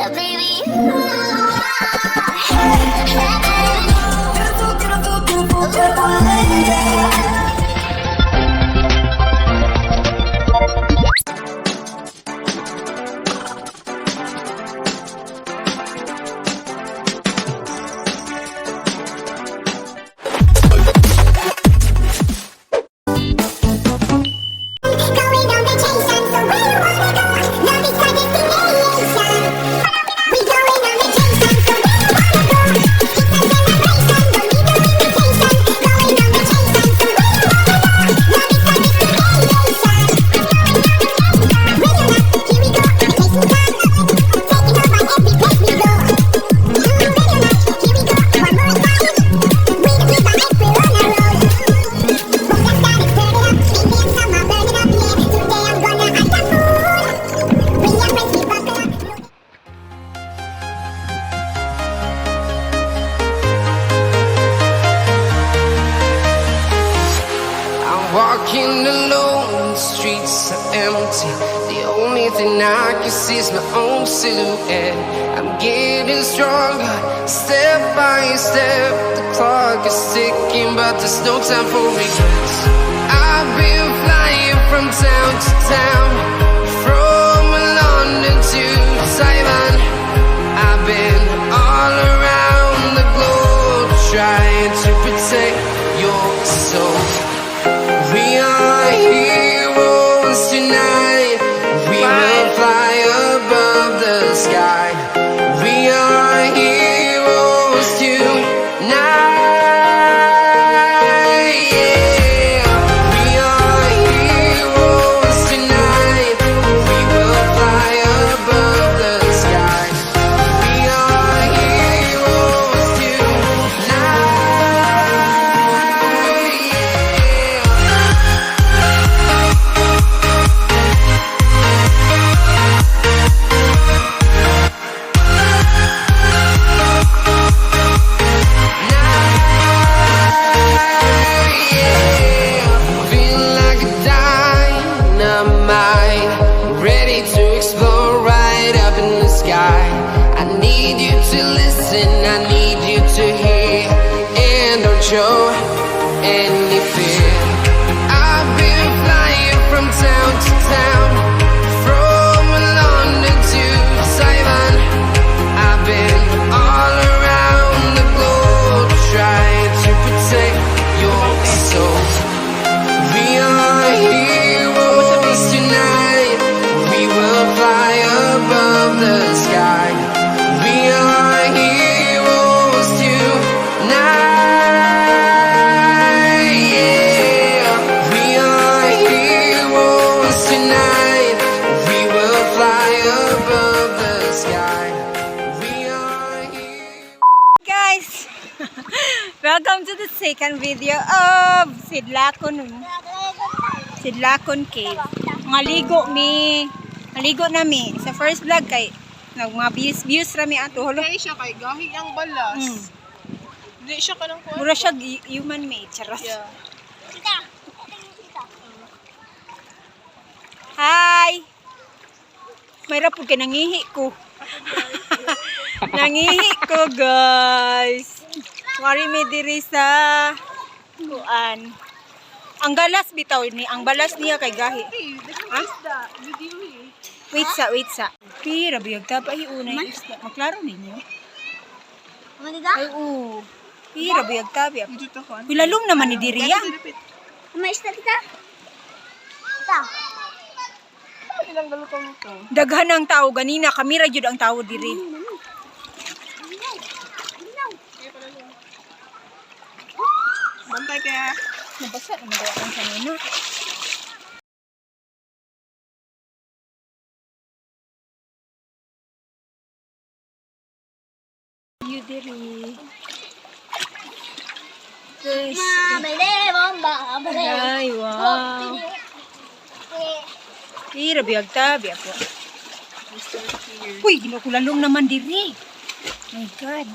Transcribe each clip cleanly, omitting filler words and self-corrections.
Baby, you are heaven. Beautiful, beautiful, beautiful, beautiful lady. Going on vacation, so where you wanna go? Love is our destination. We going on vacation, so where you wanna go? It's a celebration, don't need no invitation. Going on vacation, so where you wanna go? Love is our destination. Ready or not, here we go. Vacation time. Taking over every place we go. Ready or not, here we go. One more time. We the kids are we're on a roll. We got started, turn it up. Baby, I'm summer, burn it up, yeah. Today I'm gonna act a fool. We are friends, we buckle up. I'm walking alone, the streets are empty. The only thing I can see is my own silhouette. I'm getting stronger, step by step. The clock is ticking, but there's no time for regrets. I've been flying from town to town, from London to Taiwan. I've been all around the globe trying to protect your soul. We are heroes tonight. We will fly above the sky. We are heroes tonight. Yeah. We are heroes tonight. We will fly above the sky. We are heroes tonight. Yeah. Yeah, feel like a dynamite, ready to explode right up in the sky. I need you to listen, I need you to hear, and don't show any fear. I've been flying from town to town, from London to Taiwan. I've been all around the globe trying to protect your soul. We are heroes tonight. We will fly above the sky. We are heroes tonight. Yeah. We are heroes tonight. We will fly above the sky. We are heroes. Guys! Welcome to the second video of Sidlakon Cave. Mga ligo mi. Maligo na mi. Sa first vlog kay nag mga views views ra mi ato. Hulo. Kay siya kay gahi ang balas. Di siya kanang kuan. Mura siya human made. Charot. Yeah. Hi! May rapod kay nangihi ko. Nangihi ko, guys. Mari mi diri sa kuan. Ang galas bitaw ni, ang balas niya kay gahi. Ha? Isda. Video eh. Wait sa, wait sa. Pira biyag ta pa hiunay isda. Maklaro ninyo. Ay oo. Pira biyag tabi. Dito to kuan. Wilalom naman ni diri ya. May isda kita? Ito. Ilang galutong ito. Daghan ang tao ganina, kami ra jud ang tao diri. Bantay kaya. Nabasa naman daw akong kanina. You diri. Guys. Ay, wow. Pira biyag tabi ako. Uy, ginukulalong naman diri. My God.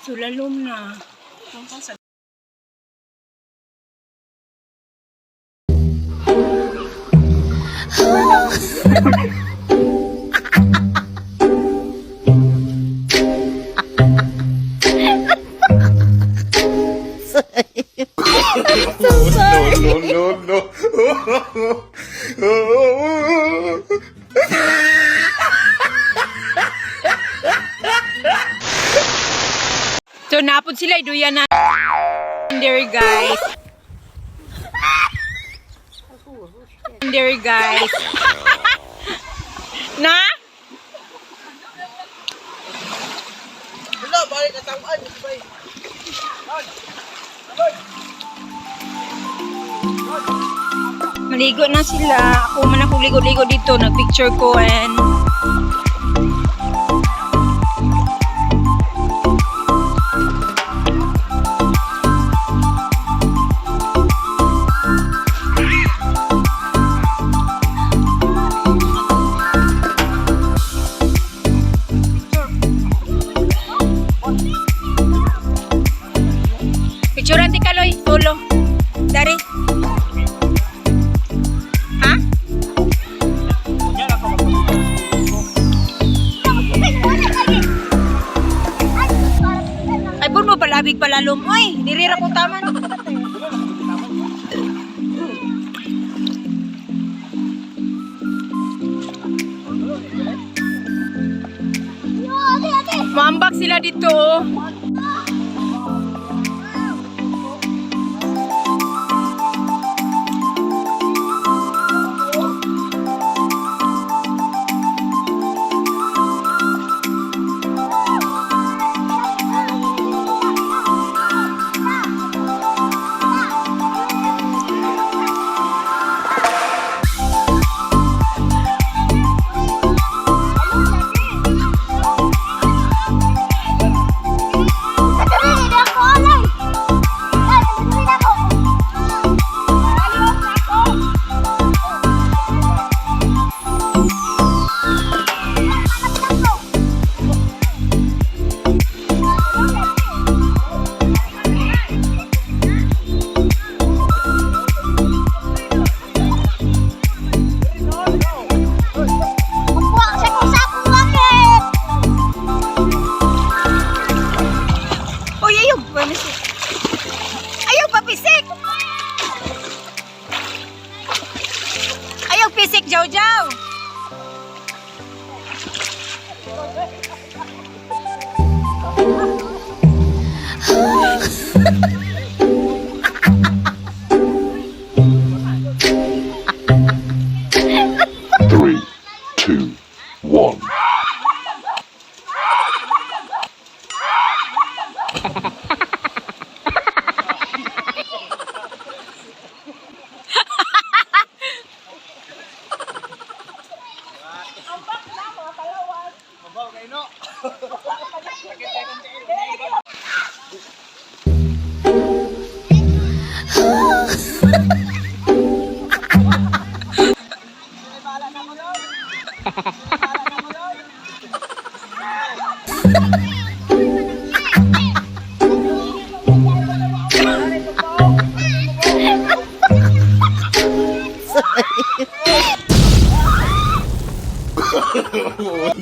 Sulalom na. So napod sila iduya na there, guys. There, guys. Na? Wala, balik katawan. Bay. Maligo na sila. Ako man ako ligo-ligo dito. Nagpicture ko and Picturean ti Kaloy, solo. Dari. Ha? Ay, bun mo palabig palalom. Uy, diri ra ko taman. Maambak sila dito. Oh. Uy, ayaw. Bueno, si. Ayaw, papisik! Ayaw, pisik, jaw jaw! Three, two, one.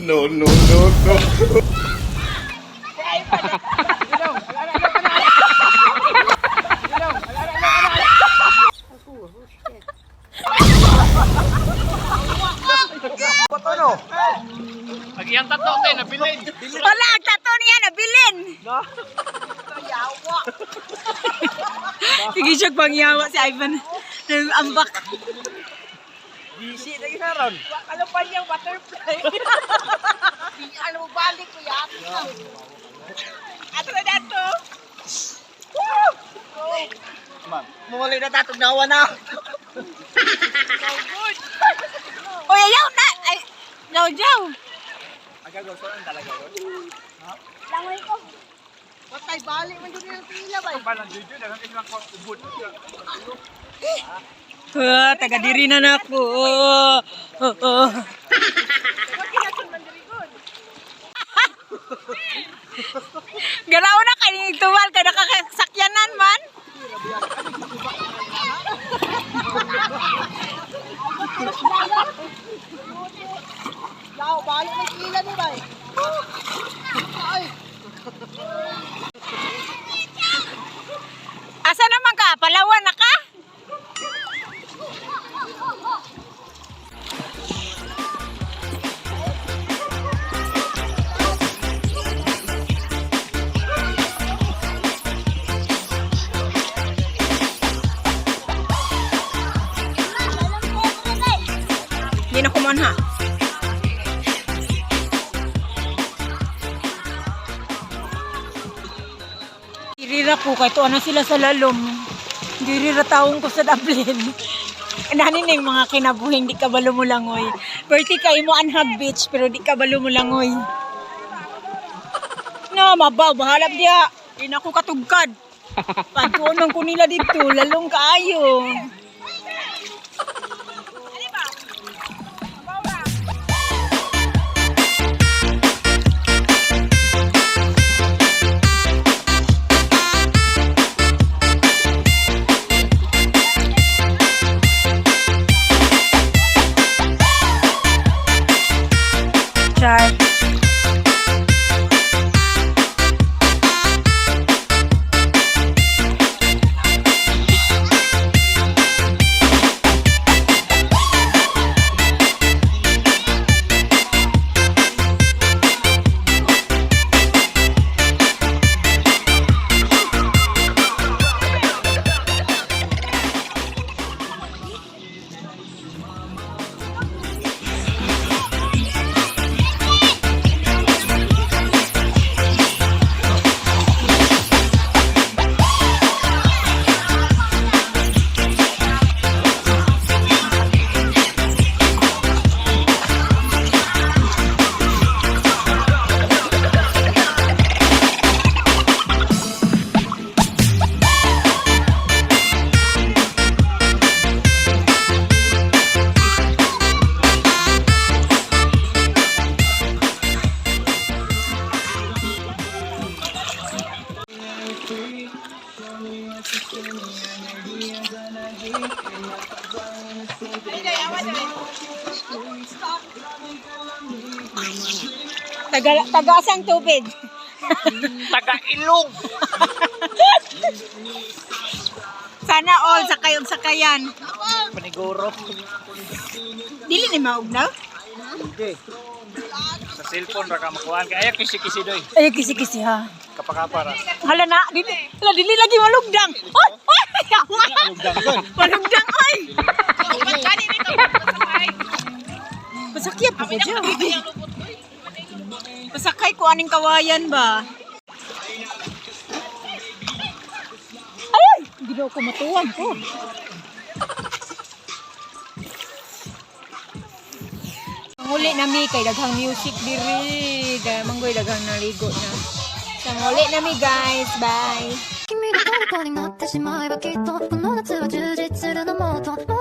No, no, no, no. Pag iyang tato tayo, nabilin. Wala, ang tato niya, nabilin! No? Sige siya pangyawa si Ivan. Ambak. Busy na yun ron. Ano pa niyang butterfly? Ano balik ko yan? Ato na dato. Mumuli na tatog nawa na. Oy, ayaw na! Ay, jaw jaw. Aga gusto lang talaga ron. Patay, balik man dyan yung pila ba? Parang juju, dagang kasi lang ubod. Ah, taga diri na na ako. Oh, oh, oh. Galaw na kay tuwal kay nakakasakyanan man. Yaw, balik man pila ni ba? Asa naman ka? Palawan na ka? Diri ra ko kay tuwa na sila sa lalom. Diri ra taong ko sa Dublin. Nani na yung mga kinabuhing di ka balo mo langoy. Perti kay mo anhag beach pero di ka balo mo langoy. No, mabaw bahala diha. Di na ko katugkad. Pagtuonon ko nila dito, lalong kaayo. Char. Taga tagasang tubig. Taga-ilog. Sana all sakay og sakayan. Paniguro. Dili ni maugnaw. Sa cellphone ra ka makuhaan. Kaya kisi-kisi doy. Ay kisi-kisi ha. Kapakapa ra. Hala na, dili, hala dili lagi malugdang. Oy, oy, malugdang oy. Pasakya po ko dyan. Pasakay ko aning kawayan ba? Ay, hindi na ako matuwag ko. Manguli na mi kay daghang music diri. Manggoy daghang naligo na. Sa muli na mi guys. Bye. 君の虜になってしまえばきっとこの夏は充実するのもっと。